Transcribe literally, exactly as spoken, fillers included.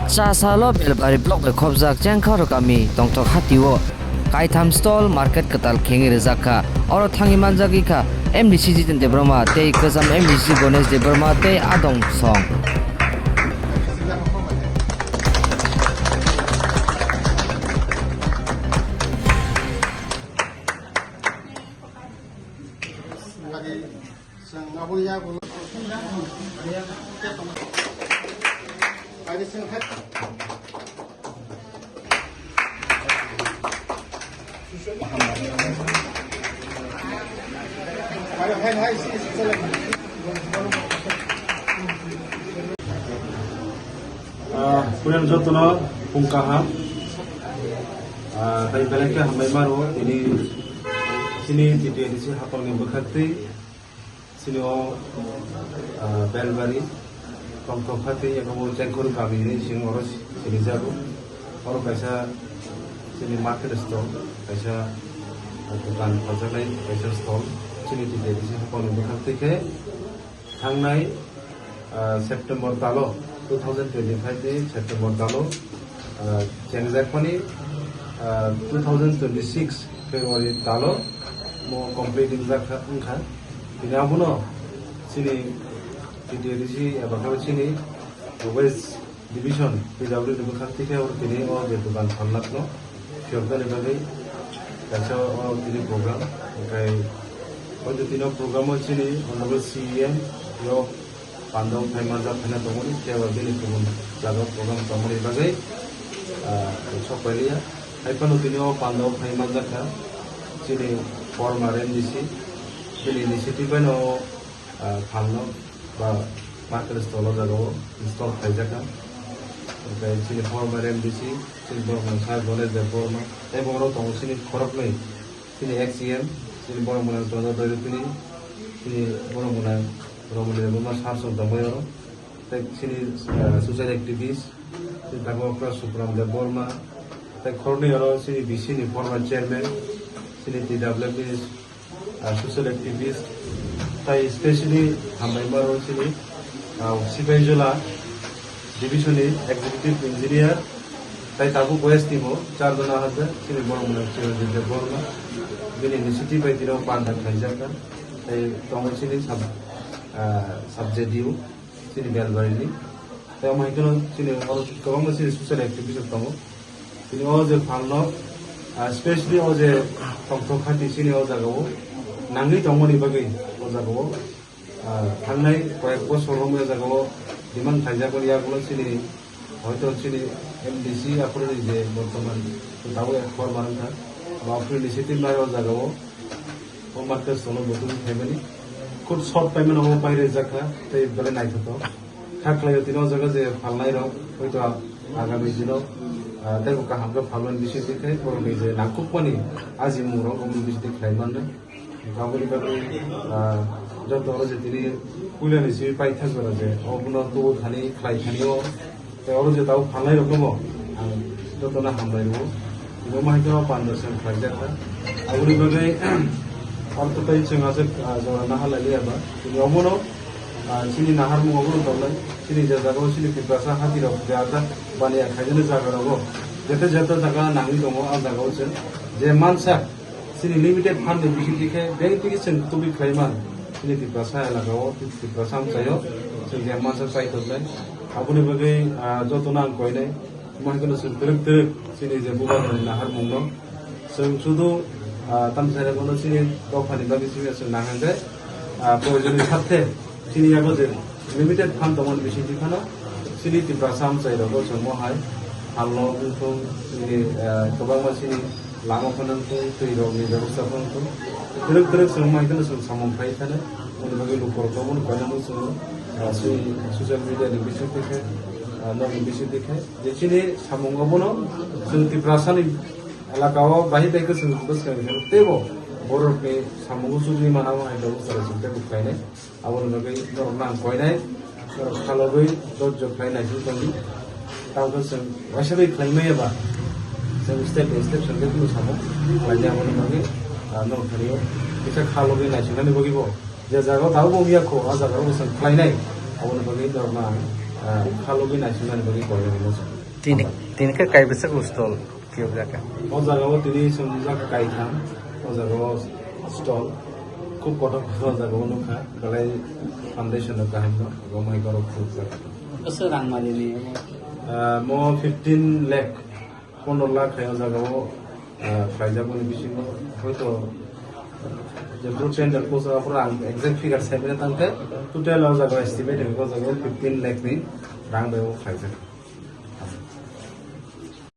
Chasalo Belbari block bai khopjak Chengkharo kami tongthok hatio kaitham stall market kwtal khengwi rijak kha. Oro thangwi manjagwi kha M D C Jiten Debbarma tei kwcham M D C Ganesh Debbarma tei adong song. Ah, puyan jotono phung kaham. Ah, tai belai khe hambai maro, tini chini T T A D C hapangni bwkhaktwi. Chini o, ah, Belbari, tongthok kha tei abo Chengkhor kami hinwi chwng oro sinijago. Oro kaisa chini market stall, kaisa, ah, dokan pajaknai kaisa stall. Chini T T A D C hapangni bwkhaktwi khe thangnai, ah, September talo, two thousand twenty-five ni September talo, ah, chengjakmani, ah, two thousand twenty-six February talo mo complete wngjak kha, wngkha. Tini abono chini T T A D C eba khe chini West Division P W D ni bwkhak tikhe oro tini o je dokan salnakno phiyoknani bagwi kaisa o tini program. Okai o je tini o program o chini Honorable C E M yo pandao phai manjak phai na tongmani, phiya ba bini kubun jaga o program tongmani bagwi, ah, sok pailiya. Hai phano tini o pandao phai manjak kha chini former M D C, bini initiative bai no, ah, phalno ba market stall o jaga o install khaijak kha. Okai chini former M D C, chini borok mwnang sa Ganesh Debbarma, tei borok tongo chini khoroknwi. Chini ex E M, chini borok mwnang Chondro Doirupini, chini borok mwnang Romani Debbarma sir song tongbai oro. Tei chini, ah, social activist, chini tabuk okra Supram Debbarma, tei khoroknwi oro chini B C ni former chairman, chini T W F ni, ah, social activist, tei specially hambai maro chini, ah, Sipaijala Division ni executive engineer, tei tabuk West ni bo char jona hajak, chini borok mwnang Chiranjit Debbarma, bini initiative bai tino panda khaijak kha, tei tongo chini sub, ah, sub J D U, chini Belbari ni. Tei omo hai kheno chini oro kwbangma chini social activist rok tongo. Tini o je phalno, ah, specially o je tongthok khati chini o jaga o nangwi tongmani bagwi o jaga o, ah, thangnai koyek bosor romwi o jaga o demand khaijak mani yagulo chini hoito chini M D C aphuru ni je bortoman tabuk ek former wngkha, abo aphuru ni sitting bai o jaga o. O market solo butung phaimani. Khub short time no pai rijak kha, tei belai naithothok. Kha khlaio tini o jaga je phalnai rok, hoito agami dino, ah, teibo kaham khe phalmani bising twi khai, borokni je nangkukmani ajimung rok, omo bising twi khlai mannai. Aboni bagwi, ah, joto oro je tini puilani simi paithak jora je, obono tubu thani, khlai thani o, Tei oro je tabuk phalnai rokno bo ang jotono hambai rwo. Tini omo hai khe o panda se khlaijak kha. Aboni bagwi oro to tei chwng aswk, ah, jora naha lai liya ba. Tini omono, ah, chini naharmung obono tongnai. Chini je jaga o chini Tiprasa hati rok je ajak baniya khaijani jaga rogo. Jete jete jaga nangwi tongo, ah jaga o chwng je mansa Chini limited fund ni bising twi khe bank twi chwng tubui khlai man. Chini Tiprasa elaka o, Tiprasa amchai o, chwng je mansa chai tongnai. Aboni bagwi, ah, jotono ang koinai. Omo hai kheno chwng twrwk twrwk chini je bubagrani naharmung no. Chwng sudu, ah, tamsai rok no chini dophani bagwi simi chwng nahang khe, ah, proyojoni sarthe. Chini yago je limited fund tongmani bising twi phano chini Tiprasa amchai rogo chwngmo hai halno wngthung chini, eh, kwbangma chini lama phano wngthung, twi rokni bebosta phano wngthung. Twrwk twrwk chwngmo hai kheno chwng samung khai thani. Moni bagwi lukurok no moni koinano chwng, eh, chwng social media ni bising twi khe, eh, nokni bising twi khe je chini samung obono chwng Tiprasani elaka o bahai bai khe chwng bwskang khe teibo borokni samungo chugui manamo hai bebosta rok chwng teibo khlainai. Aboni bagwi norokno ang koinai, norok khalogwi dojjo khlai naising tongdi. Tabukhe chwng waisa bai khlai maya ba, chwng step by step chwng khe kunu samo khlainai. Aboni bagwi, ah, norok thani o kisa khalogwi naisingmani bagwi bo je jaga o tabuk wngya kho, ah jaga o chwng khlainai. Aboni bagwi norokno ang ah, khalogwi naisinani bagwi koinani muchung. Tini, tini khe kaibwswk stall kiyokjak kha? O jagao tini chwngjak kaitham, o jagao stall. Khub kotor kotor o jagao nukha, belai foundation rok kaham no, omo hai borok khulukjak. Bwswk rang mali ni omo? Ah, mo fifteen lakh, pondro lakh hai o jagao, ah, khlaijak boni bisingo hoito, ah, je bru tender post o aphuru ang exact figure sai manya tangkhe, total o jagao estimate hai o jagao fifteen lakh ni rang bai o khlaijak.